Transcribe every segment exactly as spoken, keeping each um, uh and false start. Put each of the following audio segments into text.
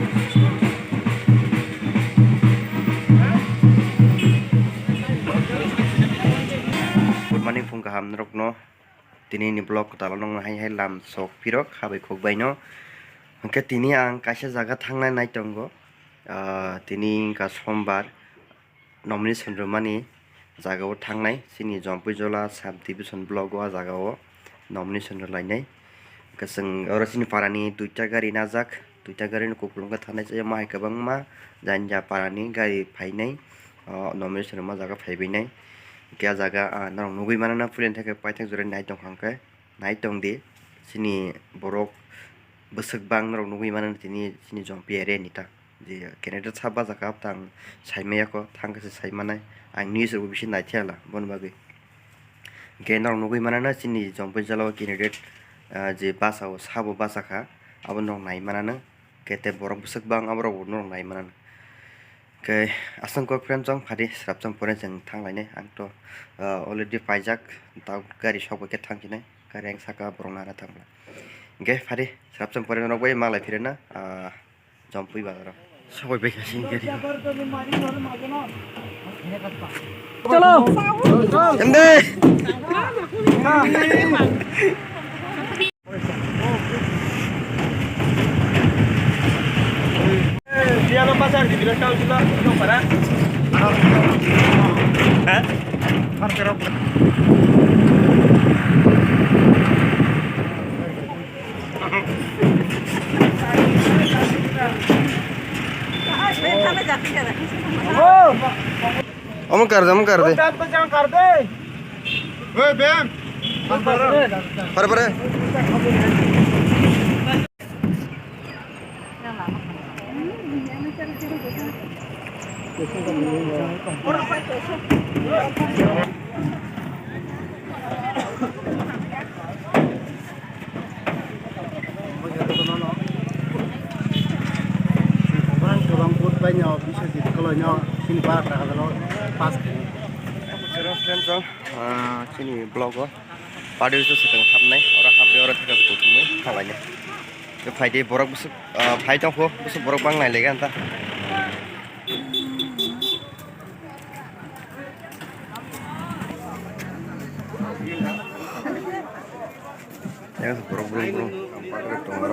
Good morning, phung kaham norokno. Tini ni vlog kwtal o nokno hai hai lam sok phirok habai khok bai no. Hwnkhe tini ang kaisa jaga thangnai nai tongo. Ah, tini wngkha sombar. Nomination rwmani jagao thangnai, chini Jompui Jola sub division block o, ah jagao nomination rwlainai. Hwnkhe chwng oro chini parani duita gari najak, duita gari ni kupulung khe thangnai, chaya ma hai kwbangma jani ja parani gari phainai, o nomination rwma jaga phaibainai. Hwnkhe ah jaga, ah, norok nugui mano na, puilani thai khe paithak jora nai tongkha hwnkhe. Nai tong di, chini borok bwswk bang norok nugui mano tini chini Jompi area ni ta. Je candidate sa bachakha, tang saimaya kho, thang khe se saimanai. Ang news rok bo bisi naithiyala, boni bagwi. Hwnkhe norok nugui mano chini Jompi Jola o candidate, ah, je basa o sabo bachakha, abo norok nai mano. Khe tei borok bwswk bang aborok bo norok nai mano. Khe aswk kok friend chong phadi srapchang pore chwng thang lainai. Ang to, ah, already paijak, tao gari sok bai khe thang sinai. Gari ang saka borok nana thang bwla. Hwnkhe phadi srapchang pore norok bai malai phirina, ah, Jompui bazaro. Sok bai kha sini gari. Chalo. Em de. Omo kar de, omo kar de. Bem, bem jang kar de. Oi, bem. Pare, pare. Kwbang vote bai no Biswajit Koloino chini bara taka dalo pass khainai. Friends, ah, chini vlog o party office o swkang hapnai, oro hapdi oro thika kuthumwi thanglainai. Phai di borok bwswk, ah, phai tongkho, bwswk borok bang nai lega anta. Yang borok brum brum kampar tongo.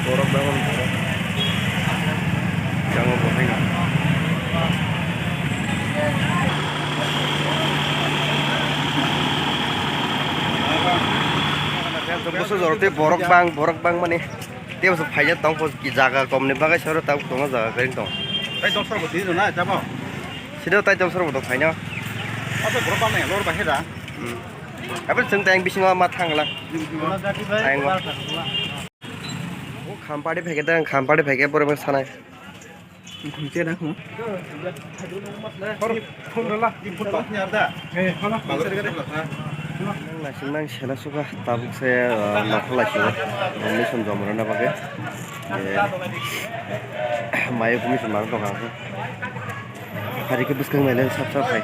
Borok bangon borok. Jango bo haino. Bwswk jorok tei borok bang, borok bang mani tei bwswk phaijak tong, jaga komni bagwi soro tabuk tongo, jaga kwrwng tong. Tai dosra bo twi rwna jabo. Sida tai dosra bo tong phaino. Asa borok bang nai lor bahai da. Hmm. Aboni chwng tayang bisingo ma thangla. Tayang o. O khampari phaikhe da, khampari phaikhe borok sanai. Naising nang sela suka tabuk se, ah, nokha laisingo. Mission jomrana bagwi. Eh, mayo mission mang tong ang. Hari khe bwskang nailai sap sap hai.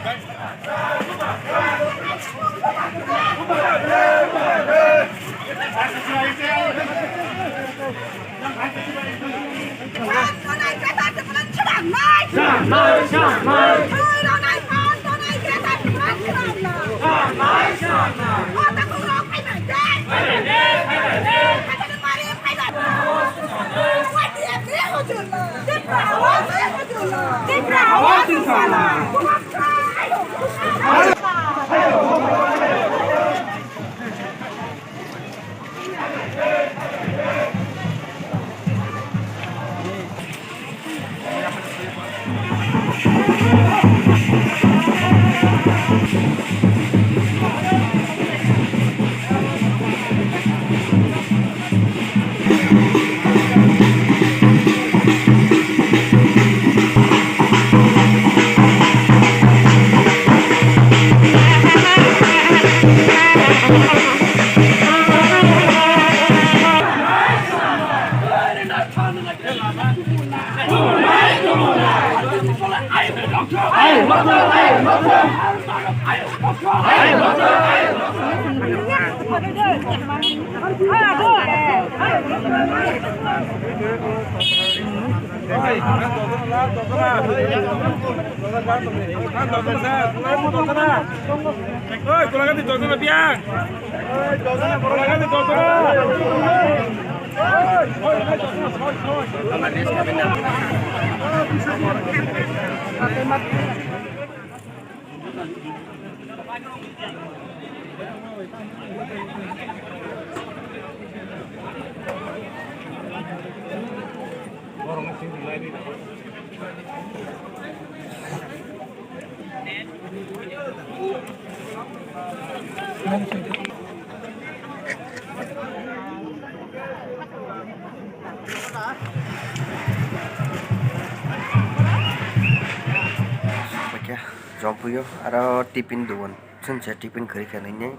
Paikha, jompuio aro tiffin dogan, chwngsa tiffin kwrwi kha nini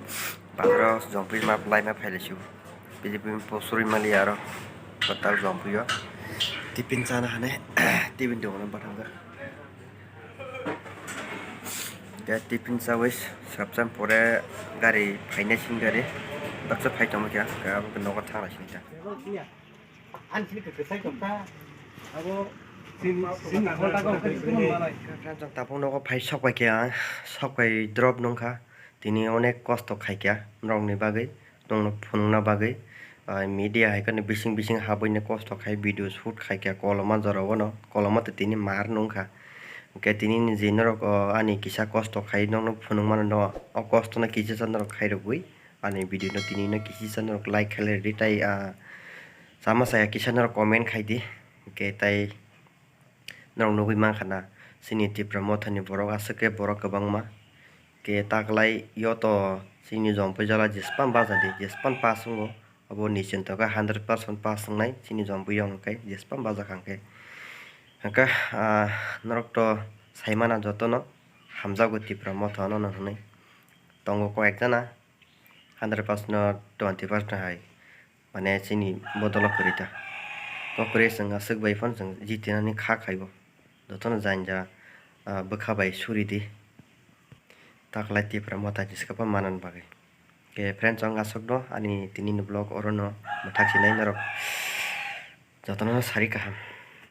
bazaro jompui ma laima phailaisu. Bini bini post rwi mali aro kwtal jompuio tiffin chana hane tiffin dogano bathang kha. Khe tiffin chawi swrapsa pore gari phainai sini gari baksa phai tongma khe abo khe nogo thanglai sini ta. Friends, ang tabuk nogo phai sok pai khe ang sok pai drop nung kha. Tini onek kosto khai kha norokni bagwi, norokno phunukna bagwi. Ah, media hai kheno bising bising habwi no kosto khai, video shoot khai kha, koloma jora o no, koloma to tini mar nung kha. Hwnkhe tini ni je norok, oh, ani kisa kosto khai norokno phunuk mano no, o kosto no kisa sa norok khai rwgwi ani video no tini no kisa sa norok like khai rwdi tai, ah, sama saya kisa norok comment khai di. Hwnkhe tai norok nugwi mankha na, chini Tipra Mothani borok aswk khe borok kwbangma. Khe taklai yoto chini Jompui jala jespan baja di, jespan pass wngo, abo ni chinta khe hundred percent pass wngnai chini Jompui yong khe jespan baja kha hwnkhe. Hwnkhe, ah, norok to saimana jotono hamjago Tipra Motha no hwnwi. Tongo kok ekjana hundred percent no twenty percent hai. Mane chini bodolo kwrwi ta. O kwrwi chwng aswk bai phano chwng jitinani kha khaibo. Jotono janja, ah, bwkha bai suri di. Taklai Tipra Motha ni swkang manani bagwi. Khe friends, ang aswkno ani tini ni vlog orono mwthak sinai norok jotono sari kaham.